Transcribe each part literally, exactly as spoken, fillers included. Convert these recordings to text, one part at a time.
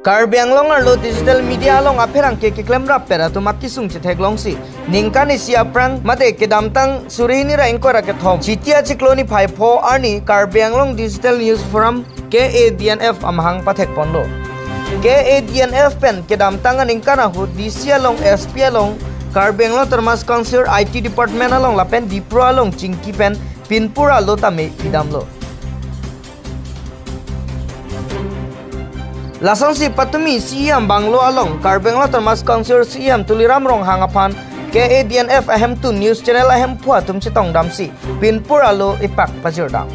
Karbi Anglong arlo digital media along apherangke keklem rappet atum akisung chetheklongsi, ningkan isi aphrang mate kedamtang suri hini ra ingkoi ra kethom Chiti achiklo niphai pho arni Karbi Anglong Digital News Forum, K A D N F, amahang pathekponlo. K A D N F pen kedamtang aningkan ahut D C along, S P along, Karbi Anglong Autonomous Council I T Department along lapen Diphu along chingki pen pinpur alo tame pidamlo. Lasonsi patumi C E M bungalow along Karbi Anglong Autonomous Council C E M Tuliram Ronghang aphan K A D N F ahemtun news channel ahemphu atum chetongdamsi pinpur alo ipak pajirdam.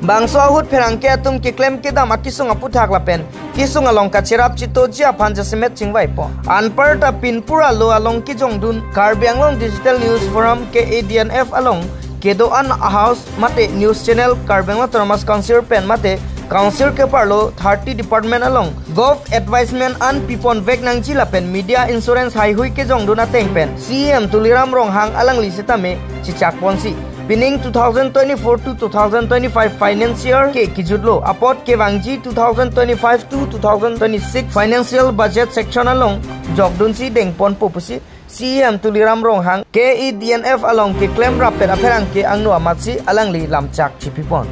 Bangso ahut pherangke atum keklem kedam akisung aputhak lapen kesung along kacherap chetoji aphan jasemet chingvaipon. Anparta pinpur alo along kejongdun Karbi Anglong Digital News Forum, K A D N F along kedo-an a-house mate news channel Karbi Anglong Autonomous Council pen mate Council keparlo thirty department along gov advisement an piponvek nangji lapen media insurance haihui kejongdun ateng pen C E M Tuliram Ronghang alangli setame chechakponsi, pining two thousand twenty-four to two thousand twenty-five financial ke kejutlo apot kevangji two thousand twenty-five to two thousand twenty-six financial budget section along jokdunsi dengponpo pusi C E M Tuliram Ronghang K A D N F along keklem rappet apherangke angno amatsi alangli lamchak chipipon.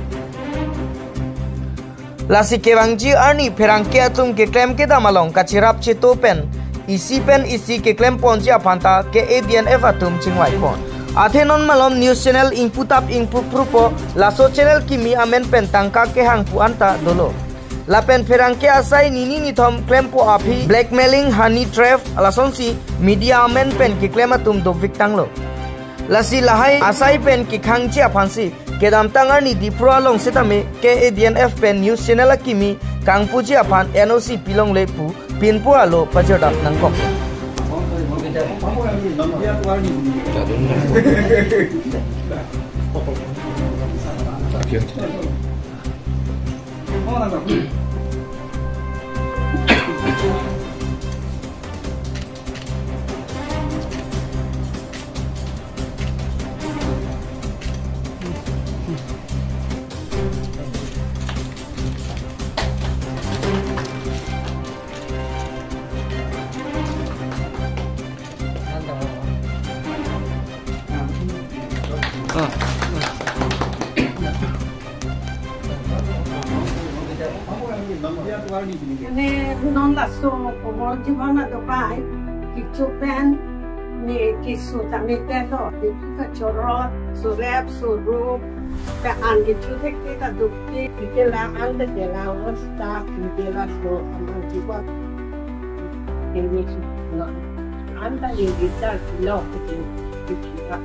Lasi kevangji arni pherangke atum keklem kedam along kacherap cheto pen isi pen isi keklemponji aphanta K A D N F atum chingvaipon. Athe non malom news channel ingputap ingpuphrupo, laso channel kimi amen pen tangka kehang pu anta dolo. Lapen pherangke asai nini nithom klempo aphi blackmailing, honey trap, lasonsi media amen pen keklem atum dopik tanglo. Lasi lahai asai pen kekhangji aphansi kedamtang arni Diphu along setame K A D N F pen news channel akimi kangpuji aphan N O C pilongle pu pinpur alo pajirdam nangkok. Mane non laso komo jibon adopai kecho pen ne keso tame telo, kecho kachorot, surep, surup, ke-an kecho thekthe kadokte, kela an te kela hosta, kela so amang jibon. Ini si no. Anta ini kita lo kita.